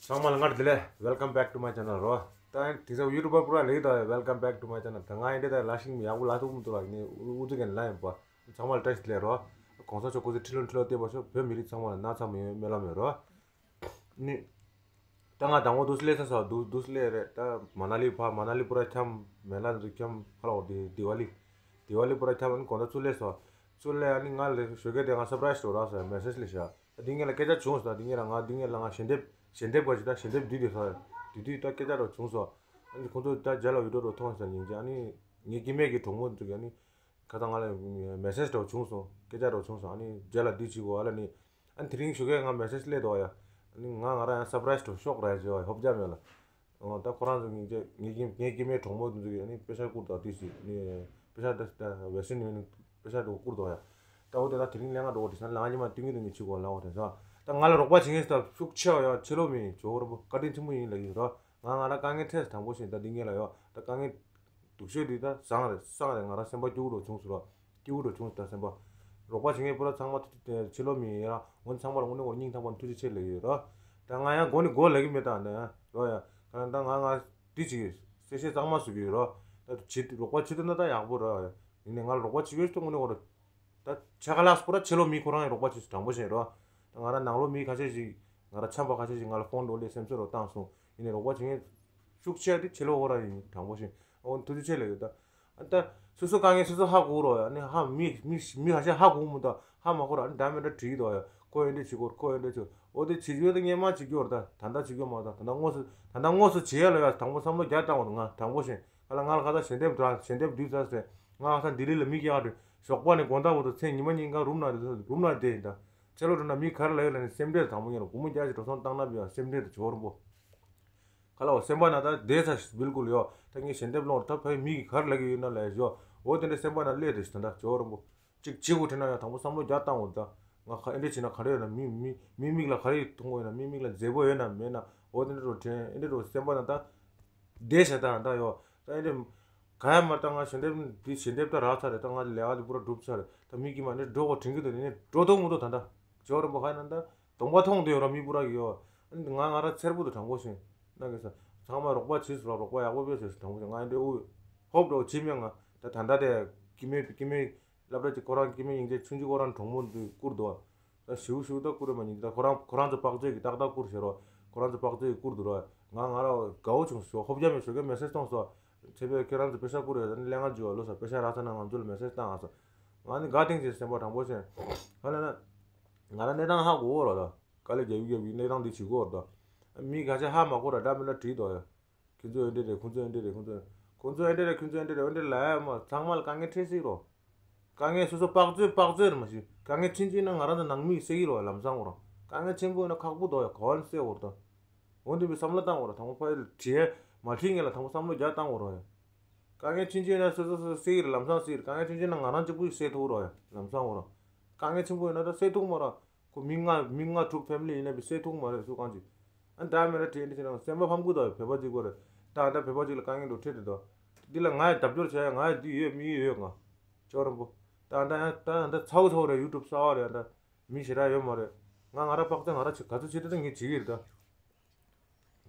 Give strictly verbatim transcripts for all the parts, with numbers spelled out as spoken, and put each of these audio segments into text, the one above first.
ཚང་མ་ལ་སྔར་བདེ་ལེགས། Welcome back to my channel རོ། ད་ཡང་དེང་སང་ཡུ་ཊུབ་པར་པུ་ར་ལེགས་དང་Welcome back to my channel ད་ང་ཡིན་དེ་ད་ལ་ཤིང་མི་ཡག་པོ་ལ་ཐུག་མི་ཐུག་ལ་ནི་ཨུ་ཚུགས་ཀྱི་ལ་ཡིན་པ། ཚང་མ་ལ་བཀྲ་ཤིས་བདེ་ལེགས་རོ། གོང་ས་མཆོག་སྐུ་ཚེ་ཁྲི་ལོ་ཁྲི་ལོ་བརྟན་པར་ཤོག་བོད་མི་རིགས་ཚང་མ་ལ་ན་ཚ་མི་ཡོང་སྨོན་ལམ་ཡོད་རོ། ནི། ད་ང་དང་པོ་འདུག་སེ་སླེབས་ས་སོ་འདུག་འདུག་སེ་སླེབས་རེད། ད་མ་ན་ལི་ཕ་མ་ན་ལི་པུ་ར་འཁྱམ་མེ་ལ་འདུག་འཁྱམ་ཕ་ལ་འོ་དི་དི་ཝ་ལི། དི་ཝ་ལི་པུ་ར་འཁྱམ་ཨ་ནི་དགོང་དག་ཚུར་སླེབས་སོ། ཚུར་སླེབས་ཨ་ནི་ང་ལ་ཞོགས་ཀས་དེ་ང་སར་པ་རའི་སི་འགྲོ་རག་སོ་མེ་སེ་ཇི་སླེབས་ཤག་ད་འདི་ངེད་ལ་སྐད་ཆ་བྱུང་སོང་། ད་འདི་ངེད་ལ་ང་འདི་ངེད་ལ་ང་ཞལ་འདེབས་ཞལ་འདེབས་ག་ཞིག་ད་ཞལ་འདེབས་བསྡུས་དེ་སོ། དེ་དུས་ད་སྐད་ཆ་འདྲ་བྱུང་སོང་། ཨ་ནི་ཁོང་ཚོ་ད་རྗེས་ལ་བི་ཌིའོ་འདྲ་མཐོང་སོང་ཡིན་ཅེ་ཨ་ནི་ངའི་སྐྱེ་དམན་གྱི་གྲོགས་མོ་ཚོ་གིས་ཨ་ནི་ཁ་སང་ང་ལ་མེ་སེ་ཇི་འདྲ་བྱུང་སོང་། སྐད་ཆ་འདྲ་བྱུང་སོང་། ཨ་ནི་རྗེས་ལ་འདི་བྱེད་དགོས་ཨ་ལ་ནི། ཨ་ནི་དེ་རིང་ཞོགས་ཀས་ང་མེ་སེ་ཇི་སླེབས་འདུག་ཡ། ཨ་ནི་ང་ང་རང་ཡང་སར་པ་རའི་སི་འགྲོ་ཤོག་ར་ཡ་ཅེ་བ་ཧོབ་རྒྱ་མེད་ལ། ཨོ་ད་ཁོ་རང་ཚོ་ངའི་ངའི་ངའི་སྐྱེ་དམན་གྲོགས་མོ་ཚོ་གིས་ཨ་ནི་པེ་ཤ་བསྐུར་དང་དེ་བྱས་ནི་པེ་ཤ་ད་ད་ཝེ་སི་ཊན་ཡུ་ནི་པེ་ཤ་དེ་བསྐུར་དང་ཡ། ད་འོ་དེ་ད་དེ་རིང་ལས་ཀ་འགྲོ་དེ་སང་ལ་ཉི་མ་སྟོན་གྱི་འདུག་ངས་བྱེད་དགོས་ལ་འོ་དེ་ས། ད་ང་ལ་རོགས་པ་བྱེད་མཁན་ཞིག་ད་ཤུགས་ཆེ་བ་ཡ་ཕྱི་ལོགས་མི་ཇོ་བོ་རོ་བཀའ་དྲིན་ཆེན་པོ་ཡིན་ལབ་ཀྱི་རོ། ང་ང་རང་དཀའ་ངལ་འཕྲད་དང་པོ་བཞིན་ད་འདི་ངེད་ལ་ཡོད་ད་དཀའ་ངལ་སྡུག་ཤོས་འདི་ད་བཟང་རེད་བཟང་རེད། ང་རང་སེམས་པ་སྐྱོ་བོ་འདྲ་བྱུང་སོང་རོ། སྐྱིད་པོ་འདྲ་བྱུང་ད་སེམས་པ། རོགས་པ་བྱེད་མཁན་པུ་ར་ཚང་མ་ཕྱི་ལོགས་མི་ཡིན་ར་འོན་ཚང་མ་ལ་དངོས་གནས་ཁོ་རང་སྙིང་ཐག་པ་ནས་ཐུགས་རྗེ་ཆེ་ལབ་ཡོད་རོ། ད་ང་ཡང་མགོ་ནས་མགོ་ལབ་ཀྱི་མེད་ད་ནས་རོ་ཡ། ཁ་ན་ད་ང་ང་འདི་བྱེད་ཀྱི་གསལ་བཤད་གཙང་མ་བཟོ་གི་ཡོད་རོ། ད་བྱེད་རོགས་པ་བྱེད་ཐུབ་ན་ད་ཡག་པོ་རོ་ཡ། ཡིན་ནའི་ང་ལ་རོགས་པ་བྱེད་ཀྱི་ཡོད་ད་དངོས་གནས་ཁོ་རང་ད་ཆ་ག་ལགས་པུ་ར་ཕྱི་ལོགས་མི་ཁོ་རང་ཡང་རོགས་པ་བྱེད་དྲང་པོ་བཤད་རོ། ད་ང་རང་ནང་ལོགས་མི་ཁ་ཤས་ཤིག་ང་རང་འཆམ་པ་ཁ་ཤས་ཤིག་ང་ལ་ཕོན་འགྲོ་ལས་སེམས་ཚོར་རོ་བཏང་སོང་། ཡིན་ནའི་རོགས་པ་བྱེད་མཁན་ཤུགས་ཆེ་དེ་ཕྱི་ལོགས་ཁོ་རང་ཡིན་དྲང་པོ་བཤད། འོ་ཐུགས་རྗེ་ཆེ་ལབ་ཡོད་ད། ཨ་ད། སོ་སོ་དཀའ་ངལ་སོ་སོ་ཧ་གོ་རོགས་ཡ་ནི་ཧ་མི་མི་མི་ཧ་ཤ་ཧ་གོ་མི་ད་ཧ་མ་གོ་ར་ཨ་ནི་འདྲ་མི་འདྲ་བྲིས་འདུག་ཡ། ཁོ་ཡོད་འདྲ་བྱེད་དགོས་ཁོ་ཡོད་འདྲ་བྱེད་འོ་དེ་བྱེད་རྒྱུ་དེ་སྔན་མ་བྱེད་རྒྱུ་ར་ད་ད་ལྟ་བྱེད་རྒྱུ་མ་ད་ད་ལྟ་དངོས་སུ་ད་ལྟ་དངོས་སུ་བྱེད་ཡ་ལ་ཡ་དང་པོ་བསམ་བློ་རྒྱག་བཏང་བ་ང་དྲང་པོ་བཤད་ང་ལ་ང་ལ་ཁ་ད་ཞལ་འདེབས་དྲ་ཞལ་འདེབས་བསྡུས་ཚར་ཟེར་ང་ཁ་ས་ལྡི་ལི་ལ་མི་རྒྱག་རེད་ཞོགས་པ་ནས་དགོང་དག་བར་དུ་མཚན་ཉི་མ་གཉིས་ཀ་རུམ་ན་རུམ་ན་བསྡད་ཡིན་ད་ཚེ་ལོ་དྲུག་ན་མི་ག་རེ་ལ་ཡོད་ལ་ནི་སེམས་ཁྲལ་དང་པོ་ངེད་ལ་སྒོར་མོ་བརྒྱ་ཞིག་འགྲོ་སོང་བཏང་ན་བི་ཡ་སེམས་ཁྲལ་དང་ཇོ་རིན་པོ། ཁ་ལ་འོ་སེམས་པ་ན་ད་བསྡད་ས་བིལ་ཀུལ་ཡོད། ད་ངས་ཞལ་འདེབས་སློང་ད་ཕའི་མི་གིས་ག་རེ་ལབ་ཀྱི་ཡོད་ན་ལས་ཞོ། འོ་དེ་འདྲའི་སེམས་པ་ན་སླེབས་དེ་ཞིག་ད་ད་ཇོ་རིན་པོ། གཅིག་བྱེད་དགོས་དྲན་ན་ཡང་དང་པོ་བསམ་བློ་རྒྱག་བཏང་དགོས་ད། ང་ཁ་ཨེ་འདྲས་བྱས་ན་ག་རེ་ཡོད་ན་མི་མི་མི་མིག་ལ་ག་རེ་མཐོང་གི་ཡོད་ན་མི་མིག་ལ་མཛེས་པོ་ཡོད་ན་མེད་ན་འོ་དེ་འདྲ་རུ་དྲན་ཨེ་འདྲ་རུ་སེམས་པ་ན་ད། བསྡད་ཤ་ད་ད་ཡོད། ད་ཨེ་འདྲས། ག་ཡ་མ་ད་ང་ཞལ་འདེབས་འདི་ཞལ་འདེབས་ད་རག་ཚར་རེད། ད་ང་ལས་ཀ་འདི་པུ་ར་གྲུབ་ཚར་རེད། ད་མི་གིས་མ་ནི་འགྲོ་གོ་དྲན་གི་འདུག་ནི་འགྲོ་ཐུབ་མི་འདུག་ད་ད། ཇོ་རིན་པོ་ཧ་ན་ད། གདོང་པ་མཐོང་བསྡད་ཡོད་ར་མི་པུ་ར་གི་ཡོད། ང་ང་ར་ཚེར་པོ་དུ་དྲང་པོ་བྱས། ན་གི་ས། ཚང་མ་རོགས་པ་བྱེད་སོ་རོགས་པ་ཡག་པོ་བྱེད་སོ་དྲང་པོ་བྱེད་ང་འདི་ཨུ། ཧོབ་འགྲོ་བྱེད་མེད་ང་། ད་ད་ད་དེ། སྐྱེ་མེད་སྐྱེ་མེད། སློབ་གྲྭ་གཅིག་ཁོ་རང་སྐྱེ་མེད་ཡིན་ཚེ་ཆུང་ཆུང་ཁོ་རང་གྲོགས་མོ་འདི་བསྐུར་འདུག་ད་ཞིའུ་ཞིའུ་ད་བསྐུར་མ་ཉིན་ད་ཁོ་རང་ཁོ་རང་ཚོ་དཔག་ཚོད་ཀྱི་ཏག་ཏག་བསྐུར་ཟེར་རོ། ཁོ་རང་ཚོ་དཔག་ཚོད་ཀྱི་བསྐུར་འདུག་རོ། ང་ང་ར་དགའ་བོ་བྱུང་སོ་ཧོབ་རྒྱ་མེད་ཞོགས་ཀས་མེ་སེ་ཇི་གཏོང་སོ། ཚེ་འཕེལ་ཁྱེད་རང་ཚོ་པེ་ཤ་བསྐུར་ཡོད་ད་ནི་ལས་ང་འཇུ་བ་ལོ་ས་པེ་ཤ་རག་ཚར་ན་ང་ཚོ་ལ་མེ་སེ་ཇི་བཏང་ཨ་ས། ང་ནི་དགའ་ཐེངས་ཅིག་སེམས་པ་དྲང་པོ་བྱས། ཧ་ལས་ན། ང་ར་གནས་སྟངས་ཧ་གོ་གོ་རོ་ད། དཀའ་ལས་རྒྱབ་ཡི་རྒྱབ་ཡི་གནས་སྟངས་འདི་བྱེད་དགོས་རེད་ད། མི་ཁ་ཤས་ཧ་མ་གོ་ར་འདྲ་མི་འདྲ་བྲིས་འདུག་ཡ། ཁྱོད་ཚོ་འདི་འདྲ་རེད་ཁོང་ཚོ་འདི་འདྲ་རེད་ཁོང་ཚོ། ཁོང་ཚོ་འདི་འདྲ་རེད་ཁྱོད་ཚོ་འདི་འདྲ་རེད་འདི་ལ་ཡ་མ་ཚང་མ་ལ་དཀའ་ངལ་འཕྲད་སྲིད་རོ། དཀའ་ངལ་སོ་སོ་དཔག་ཚོད་དཔག་ཚོད་རེད་མ་གཞི་དཀའ་ངལ་ཆུང་ཆུང་ཡིན་ན་ང་རང་ཚོ་ནང་མི་གིས་སེལ་གི་རོ་ལམ་སང་འོ་ར། དཀའ་ངལ་ཆེན་པོ་ཡིན་ན་ཁག་པོ་འདུག་ཡ་ག་བ་ནས་སེལ་འོ་ར་ད། འོ་འདི་བའི་བསམ་བློ་བཏང་འོ་ར་དང་པོ་ཕ་ཡུལ་བྲིས་མ་བྲིས་ངེད་ལ་དང་པོ་བསམ་བློ་རྒྱག་བཏང་འོ་ར་ཡ། དཀའ་ངལ་ཆུང་ཆུང་ཡིན་ན་སོ་སོ་སོ་སོ་སེལ་གི་རེད་ལམ་སང་སེལ་གི་རེད་དཀའ་ངལ་ཆུང་ཆུང་ཡིན་ན་ང་རང་གཅིག་པུ་ཡིས་སེལ་ཐུབ་རོ་ཡ་ལམ་སང་འོ་ར། དཀའ་ངལ་ཆེན་པོ་ཡིན་ན་ད་སེལ་ཐུབ་མ་ར། ཁོ་མི་ལྔ་མི་ལྔ་དྲུག་ཕེ་མི་ལི་ཡིན་ན་བི་སེལ་ཐུབ་མ་རེད་སུ་གང་ཅིག་ཨ་འདྲ་མི་འདྲ་དྲིས་འདྲི་བྱས་ན་སེམས་པ་ཕམ་གི་འདུག་བོད་པ་གཅིག་པོ་རེད། ད་ཨ་འདྲ་བོད་པ་གཅིག་ལ་དཀའ་ངལ་འདུག་འཕྲད་དེ་འདུག་འདི་ལ་ང་ཡི་རྒྱབ་སྐྱོར་བྱ་ཡ་ང་ཡི་འདི་ཡོད་མི་ཡོད་ང་། ཅོག་རིན་པོ། ད་ཨ་འདྲ་ཡང་ད་ཨ་འདྲ་ཚ་བོ་ཚ་བོ་རེད་ཡུ་ཊུབ་གསར་བ་རེད་ཨ་འདྲ། མི་ཞེ་དྲག་ཡོད་མ་རེད། ང་ང་ར་དཔག་ཚད་ང་ར་ཆེ་ག་ཚོད་ཆེ་དེ་ད་ངས་བྱེད་ཀྱི་རེད་ད།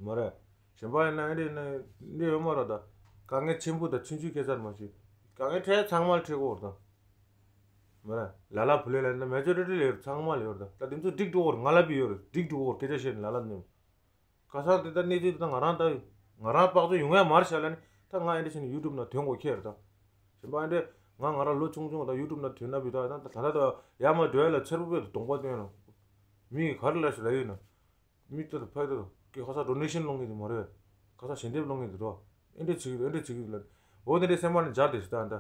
མ་རེད། གཞན་པ་ཡིན་ན་ཨེ་འདྲས་ནི་འདི་ཡོད་མ་རེད་ད། དཀའ་ངལ་ཆེན་པོ་དང་ཆུང་ཆུང་ཁྱད་མཚར་མ་ཞིག་དཀའ་ངལ་འཕྲད་ཚང་མ་ལ་འཕྲད་ཀྱི་ཡོད་རེད་ད། མ་རེད། ལ་ལ་བུ་ལེ་ལ་ཡིན་ན་མེ་ཇོ་རི་ཊི་ལ་ཡོད་རེད་ཚང་མ་ལ་ཡོད་རེད་ད། ད་དེ་ཚོ་འགྲིག་འགྲོ་གི་རེད་ང་ལ་བི་ཡོད་རེད་འགྲིག་འགྲོ་གི་རེད་སྐད་ཆ་བཤད་ནས་ལ་ལ་ནི། ཁ་སང་དེ་ད་གནས་ཚུལ་དེ་ད་ང་རང་ད་ང་རང་དཔག་ཚོད་ཡོང་ཡ་མ་རེད་ཤག་ལ་ནི་ད་ང་ཨེ་འདྲས་བྱས་ནས་ཡུ་ཊུབ་ནང་ཐོན་དགོས་ཁེལ་རེད་ད། གཞན་པ་ཨེ་འདྲས་ང་ང་རང་ལོ་ཆུང་ཆུང་ད་ཡུ་ཊུབ་ནང་ཐོན་ན་བི་ད་ད་ད་ད་ད་ཡར་མར་འགྲོ་ཡ་ལ་ཚེར་པོ་པོ་དུ་གདོང་པ་སྟོན་ལ། མི་གིས་ག་རེ་ལབ་ཤག་ལབ་ཡོད་ན། མི་ལྟ་དང་ཕ་ཡི་ལྟ་དང་ཀི་ཁ་སང་ཌོ་ནེ་ཤན་སློང་གི་འདུག་མ་རེད། ཁ་སང་ཞལ་འདེབས་སློང་གི་འདུག་རོ། ཨེ་འདྲས་བྱེད་ཀྱི་འདུག་ཨེ་འདྲས་བྱེད་ཀྱི་འདུག་ལབ། འོ་དེ་འདྲས་སེམས་པ་ནས་འབྱར་བསྡད་ཤག་ད་ད།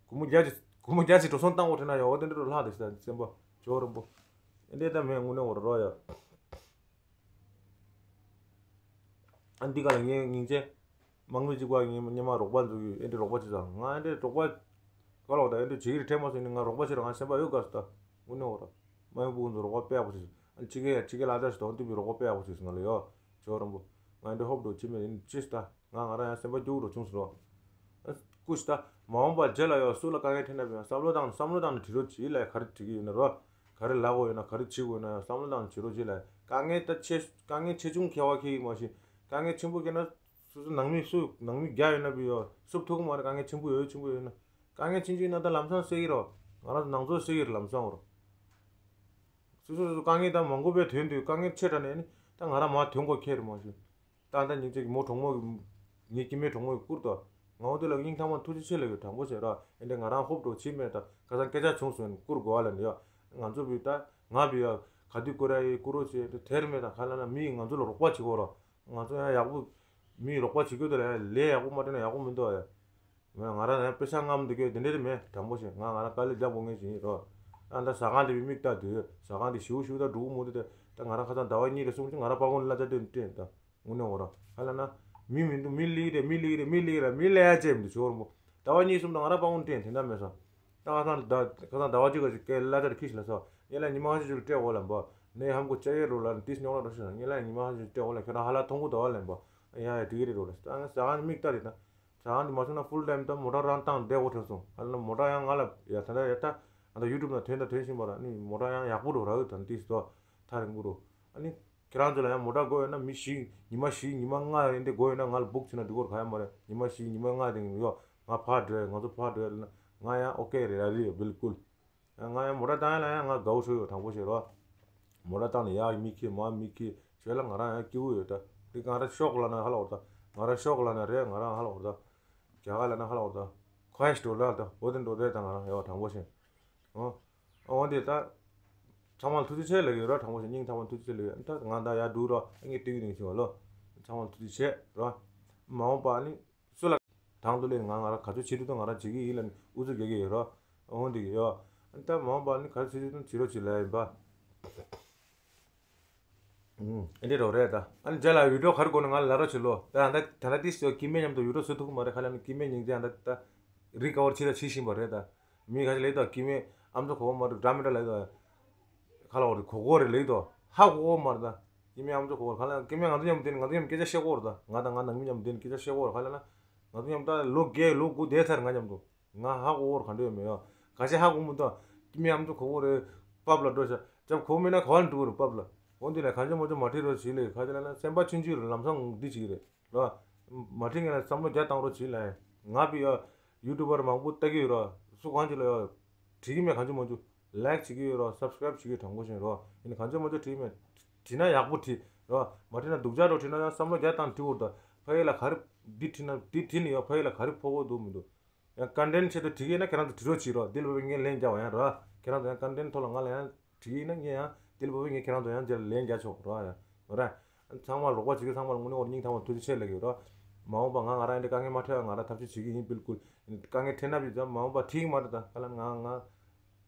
སྒོར་མོ་བརྒྱ་ཅིག་སྒོར་མོ་བརྒྱ་ཅིག་འགྲོ་སོང་བཏང་དགོས་དྲན་ན་ཡང་འོ་དེ་འདྲས་རུ་ལྷག་བསྡད་ཤག་ད་སེམས་པ་ཇོ་རིན་པོ། ཨེ་འདྲས་ད་མེད་དངོས་གནས་འོ་ར་རོ་ཡ། ཨ་འདི་ག་ལ་ངའི་སྙིང་རྗེ། དམག་མི་གཅིག་པ་ངའི་སྙེ་མ་རོགས་པ་འཛུགས་ཡོད་ཨེ་འདྲས་རོགས་པ་བྱེད་ཙང་ང་ཨེ་འདྲས་རོགས་པ། ག་ལོག་ད་ཨེ་འདྲས་བྱེད་ཀྱི་རེད་དྲན་མ་སོང་ནི་ང་རོགས་པ་བྱེད་ར་ང་སེམས་པ་ཡོད་དགའ་སོ་ད། དངོས་གནས་འོ་ར། མ་ཡོང་བུ་ཀུན་ཚོ་རོགས་པ་དཔེ་ཡག་པོ་བྱེད་སོང་ཨ་ནི་ཕྱི་རྒྱལ་ཡ་ཕྱི་རྒྱལ་ལ་དྭགས་སུ་དོན་བསྟུན་པའི་རོགས་པ་དཔེ་ཡག་པོ་བྱེད་སོང་ང་ལ་ཡོད། ཇོ་རིན་པོ། ང་ཨེ་འདྲས་ཧོབ་འགྲོ་ཕྱི་མེད་ཨེ་འདྲས་ཅི་སོ་ད། ང་ང་རང་ཡང་སེམས་པ་སྐྱོ་བོ་འདྲ་བྱུང་སོང་རོ། ཨ་སྐུ་ཞིག་ད། མ་འོངས་པ་རྗེས་ལ་ཡོད་སུ་ལ་དཀའ་ངལ་འཕྲད་ན་བས་བསམ་བློ་བཏང་བསམ་བློ་བཏང་ནས་བྲིས་རོགས་བྱེད་ལ་ག་རེ་བྲིས་ཀྱི་ཡོད་ན་རོ། ག་རེ་ལབ་དགོས་ཡོད་ན། ག་རེ་བྱེད་དགོས་ཡོད་ན་བསམ་བློ་བཏང་བྱེད་རོགས་བྱེད་ལ། དཀའ་ངལ་ད་ཆེ་དཀའ་ངལ་ཆེ་ཆུང་ཁྱད་པར་འཁྱེར་གྱི་མ་ཤེས། དཀའ་ངལ་ཆེན་པོ་འཁྱེར་ན་སོ་སོ་ནང་མི་སུ་ནང་མི་བརྒྱ་ཡོད་ན་བི་ཡོད་སུབ་ཐུབ་ཀྱི་མ་རེད། དཀའ་ངལ་ཆེན་པོ་ཡོད་ཆེན་པོ་ཡོད་ན། དཀའ་ངལ་ཆེན་ཆུང་ཡིན་ན་ད་ལམ་སང་སེལ་གྱི་རོ། ང་རང་ཚོ་ནང་ཚོ་སེལ་གྱི་རེད་ལམ་སང་རོ། སོ་སོ་སོ་དཀའ་ངལ་ད་མང་པོ་བས་ཐོན་དུས་དཀའ་ངལ་ཆེ་དྲགས་ནས་ནི་ད་ང་རང་མར་ཐོན་དགོས་ཁྱེར་མ་ཤེས། ད་ལྟ་ཉིན་གཅིག་མོ་གྲོགས་མོ་གི་ངའི་སྐྱེ་དམན་གྲོགས་མོ་གི་བསྐུར་ཏོ། ང་འོ་དེ་ལ་སྙིང་ཐག་པ་ཐུགས་རྗེ་ཆེ་ལབ་ཡོད། དྲང་པོ་བྱས་ར། ཨེ་འདྲ་ང་རང་ཧོབ་འགྲོ་ཕྱིན་མེད། ད་ཁ་སང་སྐད་ཆ་བྱུང་སོང་བསྐུར་དགོས་བ་ལབ་ནས་ཡ། ང་ཚོ་བི་ད་ང་བི་ཡ་ག་དུས་བསྐུར་ཡ་ཡི་བསྐུར་རོགས་བྱས་དེ་དེར་མེད། ད་ག་ལ་ན་མི་ང་ཚོ་ལ་རོགས་པ་བྱེད་དགོས་ར། ང་ཚོ་ཡང་ཡག་པོ་མི་རོགས་པ་བྱེད་དགོས་དེ་ལ་ཡ་ལས་ཡག་པོ་མ་སྤྲད་ན་ཡག་པོ་མི་འདུག་ཡ། ང་ང་རང་ཡང་དཔེ་ཆ་རྔམ་འདུག་གི་དེ་འདྲ་རེད་མེད། དྲང་པོ་བཤད། ང་ང་རང་དཀའ་ལས་རྒྱག་དགོས་ངེས་ཅིག་ཡིན་རོ། ཨ་ད་ཟ་ཁང་དེ་བི་མིག་ལྟ་དུས་ཟ་ཁང་དེ་ཞིའུ་ཞིའུ་ད་འགྲོ་གི་མོ་དེ་དེ་ད་ང་རང་ཁ་སང་ཟླ་བ་གཉིས་རེ་གསུམ་ཅིག་ང་རང་པ་ཀོང་གླ་ཆ་དེ་སྤྲད་ད། དངོས་གནས་འོ་ར་ཧ་ལ་ན། མི་མི་འདུག་མི་ལི་རེད། མི་ལི་རེད། མི་ལི་རེད། མི་ལས་ཡ་ཅེ་མི་འདུག་ཞོར་མོ། ཟླ་བ་གཉིས་གསུམ་ད་ང་རང་པ་ཀོང་སྤྲད་དེ་འདྲ་མེད་སོང་། ད་ཁ་སང་ད་ཁ་སང་ཟླ་བ་གཅིག་ག་ཅིག་སྐད་གླ་ཆ་དེ་ཁྱི་ཞིག་ལ་སོ། ངས་ལ་ཉི་མ་ཧ་ཅིག་སྤྲད་འོ་ལ་འབོ། ནས་ཧམ་གོ་ཅ་ཡེ་རོ་ལ་ཏིས་ཉོག་ལ་རོ་ཤི་ངས་ལ་ཉི་མ་ཧ་ཅིག་སྤྲད་འོ་ལ་ཁྱོད་རང་ཧ་ལ་ཐོང་གོ་ད་བ་ལ་འབོ། ཡ་ཡ་དེ་གི་རེད་རོ་ལ་ད་ཟ་ཁང་མིག་ལྟ་རེད་ད། ཟ་ཁང་དེ་མ་བྱུང་ན་ཕུལ་ཊའིམ་ད་མོ་ཊ་རང་བཏང་བསྡད་དགོས་ཐོན་སོང་། ཨ་ལ་མོ་ཊ་ཡང་ང་ལ་ཡ་ད་ད་ཡ་ད་ཨ་ད་ཡུ་ཊུབ་ན་ཐོན་ད་ཐོན་བཞིན་པ་ར་ནི་མོ་ཊ་ཡང་ཡག་པོ་འགྲོ་ར་འོ་ད་ཏིས་དོ་ཐ་རིང་པོ་འགྲོ། ཨ་ནི་ཁྱེད་རང་ཚོ་ལ་ཡང་མོ་ཊ་དགོས་ཡོད་ན་མི་བཞི་ཉི་མ་བཞི་ཉི་མ་ལྔ་ཡིན་དེ་དགོས་ཡོད་ན་ང་ལ་བུག་བྱས་ན་འགྲིག་གོ་ར་ག་ཡ་མ་རེད། ཉི་མ་བཞི་ཉི་མ་ལྔ་དེ་ཡོ་ང་ཕར་འགྲོ་ང་ཚོ་ཕར་འགྲོ་ལ་ང་ཡང་ཨོ་ཀེ་རེད་ར་རེད་བིལ་ཀུལ། ང་ཡང་མོ་ཊ་བཏང་ཡ་ལ་ཡང་ང་དགའ་བོ་ཤོར་ཡོད་དྲང་པོ་བཤད་རོགས། མོ་ཊ་བཏང་ནས་ཡར་མི་ཁྱེར་མར་མི་ཁྱེར་བྱས་ལ་ང་རང་ཡང་སྐྱིད་པོ་ཡོད་ད། འདི་ང་རང་ཤོག་ལ་ན་ཧ་ལ་འོར་ད། ང་རང་ཤོག་ལ་ན་རེད་ང་རང་ཧ་ལ་འོར་ད། རྒྱ་གར་ལ་ན་ཧ་ལ་འོར་ད། ཁོ་ཡ་ཤི་འགྲོ་ལ་ད་འོ་དེ་འགྲོ་དེ་ད་ང་རང་ཡ་བ་དྲང་པོ་བཤད། ཨོ། ཨོ་འདི་ད། ཚང་མ་ལ་ཐུགས་རྗེ་ཆེ་ལབ་ཡོད་ར་དྲང་པོ་བཤད་སྙིང་ཐག་པ་ཐུགས་རྗེ་ཆེ་ལབ་ཡོད་ད། ང་ད་ཡར་འགྲོ་ར་ངས་ཏིག་ཏིག་བྱེད་བ་ལོ། ཚང་མ་ལ་ཐུགས་རྗེ་ཆེ་ར། མ་འོངས་པ་ནི། སུ་ལ། དང་དུ་ལེན་ང་ང་རང་ག་ཚོད་བྱེད་དུས་དང་ང་རང་བྱེད་ཀྱི་ཡིན་ལ་ནི་ཨུ་ཚུགས་རྒྱག་གི་ཡོད་རོ། འོང་འདི་གི་ཡོ། ཨ་ནི་ད་མ་འོངས་པ་ནི་ག་ཚོད་བྱེད་དུས་དང་བྱེད་རོགས་བྱེད་ལ་ཡིན་པ། ཨུམ། ཨེ་འདྲ་རོ་རེད་ད། ཨ་ནི་རྗེས་ལ་བི་ཌིའོ་ག་རེ་དགོས་ན་ང་ལ་ལབ་རོགས་བྱེད་ལོ། ད་ད་ད་ད་ཏིས་ཡོ་སྐྱེ་དམན་མཉམ་དུ་བི་ཌིའོ་བཟོ་ཐུབ་ཀྱི་མ་རེད་ཁ་ལ་ནི་སྐྱེ་དམན་སྙིང་རྗེ་ཨ་ད་ད་རི་ཀ་བར་བྱེད་ད་བྱེད་བཞིན་པ་རེད་ད། མི་ཁ་ཤས་ལས་ད་སྐྱེ་དམན་ཨམ་ཚོ་གོ་བ་མ་རེད་འདྲ་མི་འདྲ་ལས་ད། ཁ་ལ་འོ་རེད་གོ་གོ་རེད་ལེགས་དོ། ཧ་གོ་གོ་མ་རེད་ད། སྐྱེ་དམན་ཨམ་ཅོག་གོ་གོ་ཁ་ལ་སྐྱེ་དམན་ང་ཚོ་མཉམ་དུ་ང་ཚོ་མཉམ་སྐད་ཆ་བཤད་གོ་རེད་ད། ང་དང་ང་ནང་མི་མཉམ་དུ་སྐད་ཆ་བཤད་གོ་རེད་ཁ་ལ་ན། ང་ཚོ་མཉམ་ད་ལོ་བརྒྱད་ལོ་དགུ་བསྡད་ཚར་ང་མཉམ་དུ། ང་ཧ་གོ་གོ་རེད་ག་འདྲ་ཡོད་མེད་ཡོ། ག་ཤེད་ཧ་གོ་མི་ད། སྐྱེ་དམན་ཨམ་ཅོག་གོ་གོ་རེད། པབ་ལ་འགྲོ་ཤག་ཅབ་གོ་མེད་ན་ག་བ་ལ་འགྲོ་གི་རེད་པབ་ལ། འོ་འདི་ལ་གང་ཅི་མོ་ཅོ་མ་ཁྲིད་རོགས་བྱེད་ལེ་ཁ་ཅི་ལ་ན་སེམས་པ་ཆུང་ཆུང་རེད་ལམ་སང་འདི་བྱེད་ཀྱི་རེད། རོ། མ་ཁྲིད་ངས་ལ་བསམ་བློ་རྒྱ་བཏང་རོགས་བྱེད་ལ། ང་བི་ཡ། ཡུ་ཊུབ་པར་མང་པོ་ལྟ་གི་ཡོད་རོ། སུ་གང་ཅི་ལ་ཡ། བྲིས་ཀྱི་མེད་གང་ཅི་མ་ཅོ། ལའིག་བྱེད་ཀྱི་ཡོད་རོ་སབ་སི་ཀ་རེབ་བྱེད་ཀྱི་དྲང་པོ་བཤད་རོ། ཡིན་ན་གང་ཅི་མ་ཅོ་བྲིས་མེད། བྲིས་ན་ཡག་པོ་བྲིས་རོ། མ་བྲིས་ན་སྡུག་ཅག་འགྲོ་བྲིས་ན་ཡང་བསམ་བློ་རྒྱ་བཏང་བྲིས་འོར་ད། ཕ་ཡི་ལ་ག་རེ། འདི་བྲིས་ན་འདི་བྲིས་ནི་ཡོད་ཕ་ཡི་ལ་ག་རེ་ཕོག་གོ་འདུག་མི་འདུག་ཡང་ཀོན་ཊེན་ཊི་ཆེད་དུ་བྲིས་ཀྱི་ཡིན་ན་ཁྱེད་རང་ཚོ་བྲིས་རོགས་བྱེད་རོགས། འདི་ལ་བབ་པའི་ངས་ལན་རྒྱག་པ་ཡང་རོགས། ཁྱེད་རང་ཚོ་ཡང་ཀོན་ཊེན་ཊི་ཐོག་ལ་ང་ལ་ཡང་བྲིས་ཀྱི་ཡིན་ན་ངས་ཡང་འདི་ལ་བབ་པའི་ངས་ཁྱེད་རང་ཚོ་ཡང་རྗེས་ལ་ལན་རྒྱག་ཆོག་རོགས་ཡ། རོགས་ར། ཚང་མ་རོགས་པ་བྱེད་ཀྱི་ཚང་མ་ལ་དངོས་གནས་ཁོ་རང་སྙིང་ཐག་པ་ཐུགས་རྗེ་ཆེ་ལབ་ཀྱི་ཡོད་རོགས། མ་འོངས་པ་ང་ང་རང་འདི་དཀའ་ངལ་མ་འཕྲད་པ་ང་རང་ཐབས་ཤེས་བྱེད་ཀྱི་ཡིན་བིལ་ཀུལ། དཀའ་ངལ་འཕྲད་ན་བི་ཙམ་མ་འོངས་པ་ཁྲིད་ཀྱི་མ་རེད་ད་ག་ལ་ང་ང་། ང་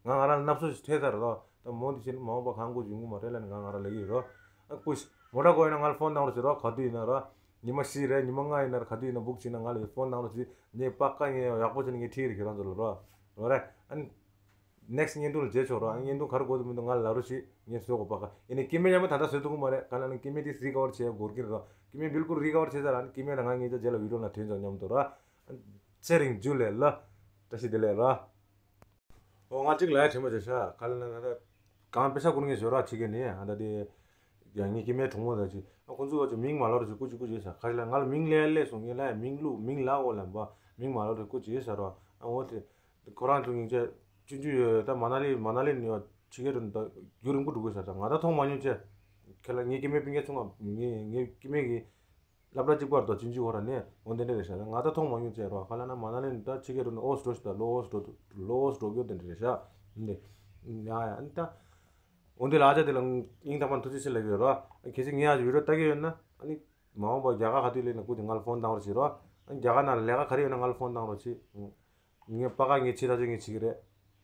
ང་རང་ལ་སྣབས་སོ་ཞིག་ཐེབས་ཚར་རོགས། ད་མོ་འདི་ཕྱིན་མ་འོངས་པ་གང་དགོས་ཡོང་གི་མ་རེད་ལབ་ནས་ང་ང་རང་ལབ་ཀྱི་ཡོད་རོགས། ཨ་ཀུ་ཤི། མོ་ཊ་དགོས་ཡོད་ན་ང་ལ་ཕོན་བཏང་རོགས་བྱེད་རོགས་ག་དུས་ཡིན་ན་རོགས། ཉི་མ་བཞི་རེད་ཉི་མ་ལྔ་ཡིན་ན་ར་ག་དུས་ཡིན་ན་བུག་བྱས་ན་ང་ལ་ཕོན་བཏང་རོགས་བྱེད། ངས་པ་ཀ་ངས་ཡག་པོ་བྱས་ནས་ངས་ཁྲིད་རེད་ཁྱེད་རང་ཚོ་ལ་རོགས། རོགས་རེད། ཨ་ནི། ནེག་སི་ཊི་བརྙན་ཐུང་ལ་མཇལ་ཆོག་རོགས། ཨ་ནི་བརྙན་ཐུང་ག་རེ་དགོས་འདུག་མི་འདུག་ང་ལ་ལབ་རོགས་བྱེད། ངས་བཟོ་དགོས་པ་ཀ་ཨ་ནི་སྐྱེ་དམན་མཉམ་པོ་ད་ལྟ་བཟོ་ཐུབ་ཀྱི་མ་རེད་ག་ལ་ནི་སྐྱེ་དམན་དེ་རི་ཀ་བར་བྱེད་ཡ་འགོར་གྱི་རེད་རོགས། སྐྱེ་དམན་བིལ་ཀུལ་རི་ཀ་བར་བྱེད་ཚར་ཨ་ནི་སྐྱེ་དམན་ད་ང་ངེད་ཅག་རྗེས་ལ་བི་ཌིའོ་ནང་ཐོན་ཆོག་མཉམ་དུ་རོགས། ཨ་ནི། ཚེ་རིང་ཇུ་ལེ་ལ། བཀྲ་ཤིས་བདེ་ལེགས་རོགས། ཨོ་ང་གཅིག་ལ་ཡ་དྲན་པ་བྱས་ཤག་ག་ལ་ན་ང་ད། གང་དཔེ་ཆ་ཀུན་ངས་བཟོ་རག་བྱེད་མཁན་ནི་ཨ་ད་དེ། ཡང་ངའི་སྐྱེ་དམན་གྲོགས་མོ་ད་ཅིག་ཨ་ཁོང་ཚོ་བ་ཅིག་མིང་མ་ལབ་རོགས་ཅིག་སྐུ་མཁྱེན་སྐུ་མཁྱེན་ཟེར་ག་ལ་ང་ལ་མིང་ལབ་ཡ་ལས་སོང་ངས་ལ་ཡ་མིང་ལུགས་མིང་ལབ་འོ་ལབ་པ་མིང་མ་ལབ་རོགས་སྐུ་མཁྱེན་ཟེར་རོ། ཨ་འོ་དེ། ཁོ་རང་ཚོ་སྙིང་རྗེ། ཆུང་ཆུང་ཡོད་ད་མ་ན་ལི་མ་ན་ལི་ནས་ཡོད་ཕྱི་རྒྱལ་དུ་ད་རྒྱུན་རིང་པོ་འགྲོ་དགོས་ཟེར་ད་ང་ད་མཐོང་མ་མྱོང་ཅེ། ཁྱེད་ལ་ངའི་སྐྱེ་དམན་སྤུན་ཀྱག་ཆུང་བ་ངའི་ངའི་སྐྱེ་དམན་གྱི། སློབ་གྲྭ་གཅིག་པར་དུ་ཅིན་ཅི་ཧོ་ར་ནས་འོ་འདི་འདྲ་རེད་ཤག་ང་ད་མཐོང་མ་མྱོང་ཅེས་རོ་ཁ་ལ་ན་མ་ན་ལི་ནི་ད་ཕྱི་རྒྱལ་རུ་ནི་ཨོ་སི་འགྲོ་ཤི་ད་ལོ་ཨོ་སི་འགྲོ་ལོ་ཨོ་སི་འགྲོ་གི་འདི་འདྲ་རེད་ཤག་འདི་ཡ་ཡ་ཨ་ནི་ད་འོ་འདི་ལ་ཨ་ཅག་དེ་ལ་སྙིང་ཐག་པ་ཐུགས་རྗེ་ཆེ་ལབ་ཡོད་རོ། གལ་སྲིད་ངས་ཨ་ཅག་བི་ཌིའོ་ལྟ་གི་ཡོད་ན་ཨ་ནི་མ་འོངས་པ་རྒྱ་གར་ག་དུས་སླེབས་ན་སྐུ་དེ་ང་ལ་ཕོན་བཏང་རོགས་བྱེད་རོ། ཨ་ནི་རྒྱ་གར་ནང་ལ་ལས་ཀ་ག་རེ་ཡོད་ན་ང་ལ་ཕོན་བཏང་རོགས་བྱེད། ངས་པ་ཀ་ངས་བྱེད་ད་ཆོག་ངས་བྱེད་ཀྱི་རེད།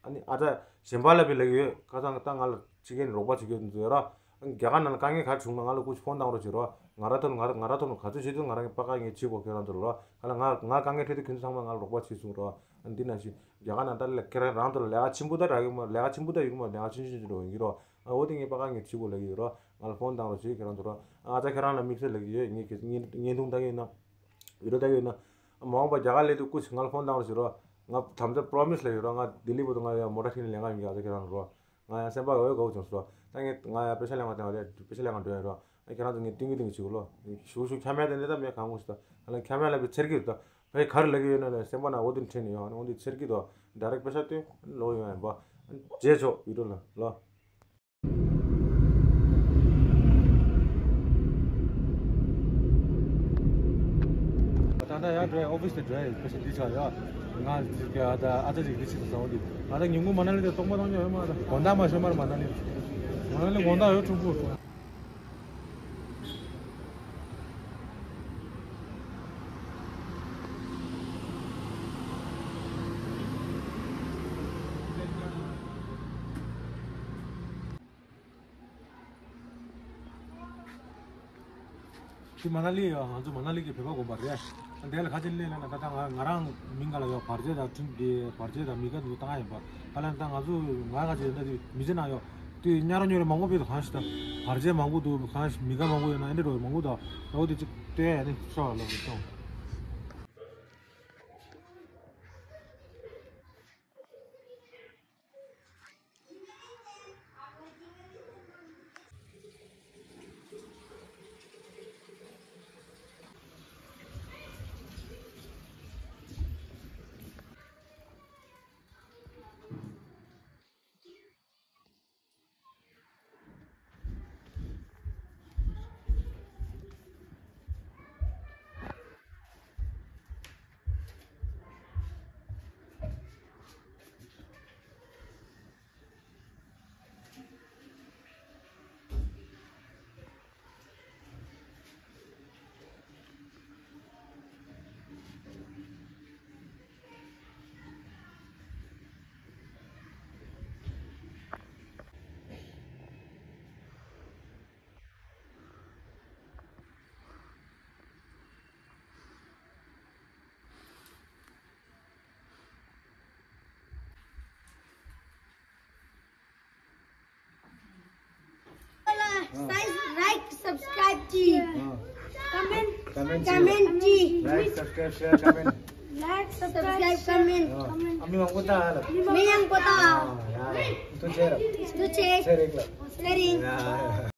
ཨ་ནི་ཨ་ཅག་གཞན་པ་ལ་བི་ལབ་ཀྱི་ཡོད་ཁ་སང་ད་ང་ལ་ཕྱི་རྒྱལ་ནས་རོགས་པ་བྱེད་ཀྱི་ཡོད་འདུག་ཡོད་ར། ཨ་ནི་རྒྱ་གར་ནང་ལ་དཀའ་ངལ་ག་རེ་བྱུང་ན་ང་ལ་སྐུ་ཕོན་བཏང་རོགས་བྱེད་རོགས། ང་ར་ཐོག་ང་ར་ང་ར་ཐོག་ག་ཚོད་བྱེད་དུས་ང་རང་གི་པ་ཀ་ངས་བྱེད་དགོས་ཁྱེད་རང་ཚོ་ལ་རོགས། ཁ་ལ་ང་ང་དཀའ་ངལ་འཕྲད་དུས་ཁྱེད་ཚོ་ཚང་མ་ང་ལ་རོགས་པ་བྱེད་གསུངས་རོགས། ཨ་ནི་འདི་ནང་བཞིན་རྒྱ་གར་ནང་ད་ལ་ཁྱེད་རང་རང་ཚོ་ལ་ལས་ཀ་ཆེན་པོ་ད་རག་གི་མ་ལས་ཀ་ཆེན་པོ་ད་ཡོད་གི་མ་ལས་ཀ་ཆུང་ཆུང་ཆུང་ཆུང་ཡོང་གི་རོགས། ཨ་འོ་དེ་ངས་པ་ཀ་ངས་བྱེད་དགོས་ལབ་ཀྱི་ཡོད་རོགས། ང་ལ་ཕོན་བཏང་རོགས་བྱེད་ཁྱེད་རང་ཚོ་རོགས། ཨ་ཅག་ཁྱེད་རང་ལ་དམིགས་བསལ་ལབ་ཀྱི་ཡོད། ངས་ཁྱེད་ཚོ་བརྙན་བརྙན་ཐུང་ལྟ་གི་ཡོད་ན། བི་ཌིའོ་ལྟ་གི་ཡོད་ན། མ་འོངས་པ་རྒྱ་གར་སླེབས་དུས་སྐུ་མཁྱེན་ང་ལ་ཕོན་བཏང་རོགས་བྱེད་རོགས། ང་དམ་བཅའ་པོ་རོ་མི་སི་ལབ་ཡོད་རོགས། ང་ལྡི་ལི་བར་དུ་ང་ཡང་མོ་ཊ་ཁྲིད་ནས་ལེན་ག་ཡོང་གི། ཨ་ཅག་ཁྱེད་རང་རོགས། ང་ཡང་སེམས་པ་འོས་གོ་བྱུང་སོ། ད་ངས་ང་ཡང་པེ་ཤ་ལེན་པ་དང་པེ་ཤ་ལེན་ག་འགྲོ་ཡ་རོ། ཨ་ཁྱེད་རང་ཚོ་ངས་ཏིང་གི་ཏིང་གི་བྱེད་དགོས་ལོ། ཞུ་ཞུ་ཁྱམས་ཡ་དེ་འདྲ་ད་མེད་གང་གོ་ཞུ་ད། ཨ་ལ་ཁྱམས་ཡ་ལ་བི་ཚེར་གི་རེད་ད། བའི་ག་རེ་ལབ་ཀྱི་ཡོད་ན་ལ་སེམས་པ་ན་འོ་དེ་དྲན་ནས་ཡོང་ཨ་ནི་འོ་དེ་ཚེར་གི་ད། ཌའི་རེག་པེ་ཤ་སྟོན་ལོ་ཡོང་ཡ་ཡིན་པ། རྗེས་ཆོག་ཡུ་ཊུབ་ལ་ལོ། ད་ལྟ་ཡར་འགྲོ་ཡ་ཨོ་ཕི་སི་དེ་འགྲོ་ཡ་ཡིན། ཕ་ཤི་འདི་ཆགས་ཡོད། ང་ཅིག་གི་ཨ་ད་ཨ་ཅག་ཅིག་འདི་ཕྱིན་སོང་འདི། ང་ད་ཉིན་གུང་མ་ན་ལི་དེ་སྟོང་པ་སྟོང་ཉོ་ཡོད་མ་ད། དགོང་དག་མ་ཤོད་མར་མ་ན་ལི། མ་ན་ལི་དགོང་དག་ཡོད་ཁྲུང་ཁྲུང་། དེ་མ་ན་ལི་ཡ་ང་ཚོ་མ་ན་ལི་གི་བོད་པ་དགོན་པ་རེད། དེ་ལ་ཁ་ཆེ་ལས་ལ་ན་ད་ལྟ་ང་ང་རང་མིང་ག་ལ་ཡོད་བར་ཆད་དང་ཁྲིམས་དེ་བར་ཆད་དང་མི་ག་དུ་བཏང་ཡིན་པ། ད་ལ་ད་ང་ཚོ་ང་ཁ་ཆེ་ད་དེ་མི་ཚེ་ན་ཡོད་དེ་ཉ་རོ་ཉོ་རེ་མང་པོ་བེད་དུ་གང་ཞིག་ད་བར་ཆད་མང་པོ་འདུག་གང་ཞིག་མི་ག་མང་པོ་ཡོད་ན་ཨེ་འདྲ་འགྲོ་བའི་མང་པོ་ད་རོ་དེ་ཅིག་ལྟོས་ཡ་ནི་ཤོག་ལ་ལོ་གཏོང་། Like, subscribe ཀྱིས། Comment, comment ཀྱིས། Like, subscribe, share, comment. Like, subscribe, comment. ཨ་མི་མང་པོ་ད་ཧ་ལ། མི་ཡང་པོ་ད། ཡ། ཏུ་ཆེ་ར། ཏུ་ཆེ། ཚེ་རིང་ལ། ཚེ་རིང་། ཡ།